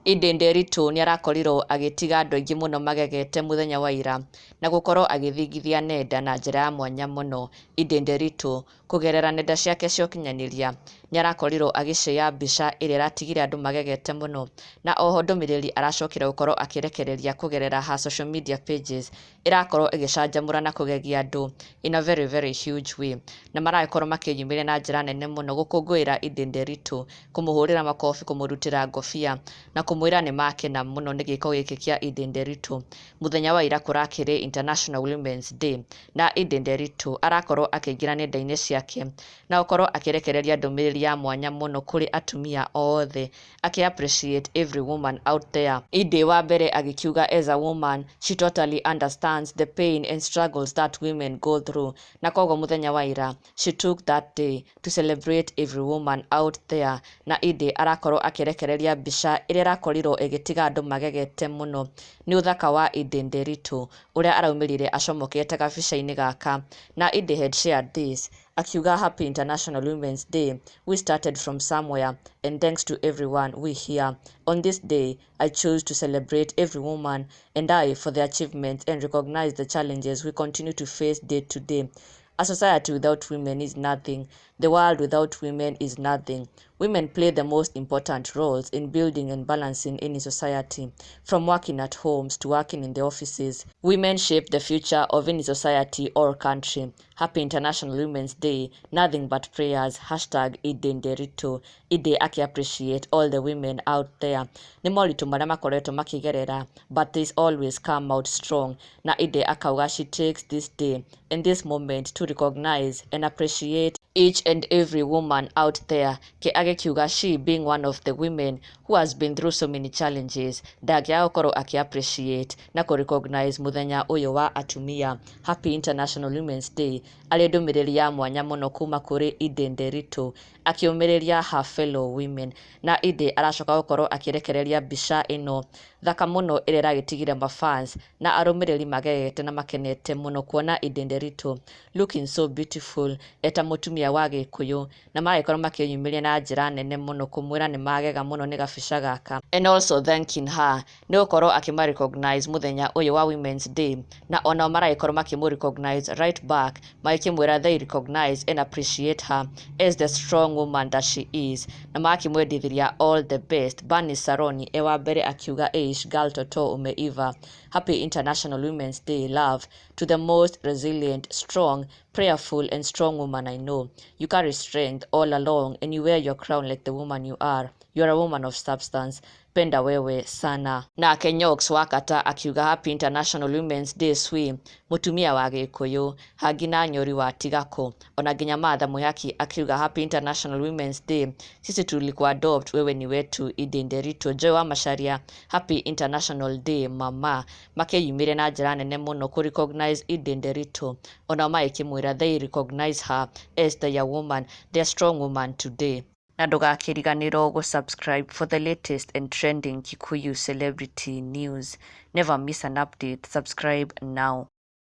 Edday Nderitu nĩarakorirwo agĩtiga andũ aingĩ mũno magegete mũthenya wa ira na gũkorwo agĩthingithia nenda na njĩra ya mwanya mũno. Edday Nderitu kũgerera nenda ciake cia ũkinyanĩria nĩarakorirwo agĩshare mbica ĩrĩa ĩratigire andũ magegete mũno, na oho ndũmĩrĩri aracokire gũkorwo akĩrekereria kũgerera her social media pages ĩrakorwo ĩgĩcanjamũra na kũgegia andũ in a very very huge way, na maragĩkorwo makĩyumĩria na njĩra nene mũno gũkũngũĩra Edday Nderitu, kũmũhũrĩra makobi, kũmũrutĩra ngobia na kũmwĩra nĩ makena mũno nĩ gĩko gĩkĩ kĩa Edday Nderitu. Mũthenya wa ira kũrakĩrĩ International Women's Day, na Edday Nderitu arakorwo akĩingĩra nenda-inĩ ciake na gũkorwo akĩrekereria ndũmĩrĩri ya mwanya mũno kũrĩ atumia othe, akĩ appreciate every woman out there. Edday wa mbere agĩkiuga as a woman she totally understands the pain and struggles that women go through, na koguo mũthenya wa ira she took that day to celebrate every woman out there. Na Edday arakorwo akĩrekereria mbica ĩrĩa ĩrakorirwo ĩgĩtiga andũ magegete mũno nĩ ũthaka wa Edday Nderitu ũrĩa araumĩrire acomokete gabica-inĩ gaka. Na Edday had shared this akiuga, "Happy International Women's Day. We started from somewhere and thanks to everyone we here. On this day I choose to celebrate every woman and I for their achievements and recognize the challenges we continue to face day to day. A society without women is nothing. The world without women is nothing. Women play the most important roles in building and balancing any society. From working at homes to working in the offices, women shape the future of any society or country. Happy International Women's Day. Nothing but prayers. #EddayNderitu." Edday aki appreciate all the women out there. Nĩ moritũ marĩa makoretwo makĩgerera, but they always come out strong. Na Edday akauga she takes this day and this moment to recognize and appreciate each and every woman out there, ke agĩkiuga she being one of the women who has been through so many challenges, ndangĩaga gũkorwo akĩ appreciate na kũ recognize mũthenya ũyũ wa atumia. Happy International Women's Day arĩ ndũmĩrĩri ya mwanya mũno kuma kũrĩ Edday Nderitu akĩũmĩrĩria her fellow women. Na Edday aracoka gũkorwo akĩrekereria mbica ĩno thaka mũno ĩrĩa ĩragĩtigire mafans na arũmĩrĩri magegete na makenete mũno kuona Edday Nderitu looking so beautiful eta mũtumia wa Gĩkũyũ, na maragĩkorwo makĩyumĩria na njĩra nene mũno kũmwĩra nĩ magega mũno nĩ gabica gaka and also thanking her nĩ gũkorwo akĩma recognize mũthenya ũyũ wa Women's Day. Na onao maragĩkorwo makĩmũ recognize right back, magĩkĩmwĩra they recognize and appreciate her as the strong woman that she is, na magakĩmwendithĩria all the best. Bernice Saroni e wa mbere akiuga, "Eish girl, toto umeiva. Happy International Women's Day. Love to the most resilient, strong, prayerful and strong woman I know. You carry strength all along and you wear your crown like the woman you are. You are a woman of substance. Penda wewe sana." Nake Nyox Wakata akiuga, "Happy International Women's Day, swi mũtumia wa Gĩkũyũ hangi na nyori wa tigako." Ona nginya Martha Mwihaki akiuga, "Happy International Women's Day. Sisi tulikuadopt, wewe ni wetu, Edday Nderitu." Joy wa Macharia, "Happy International Day, mama." Makĩyumĩria na njĩra nene mũno kũ recognize Edday Nderitu, onao magĩkĩmwĩra they recognize her as their woman, their strong woman today. Na ndũgakĩriganĩrwo gũ-subscribe for the latest and trending Kikuyu celebrity news. Never miss an update. Subscribe now.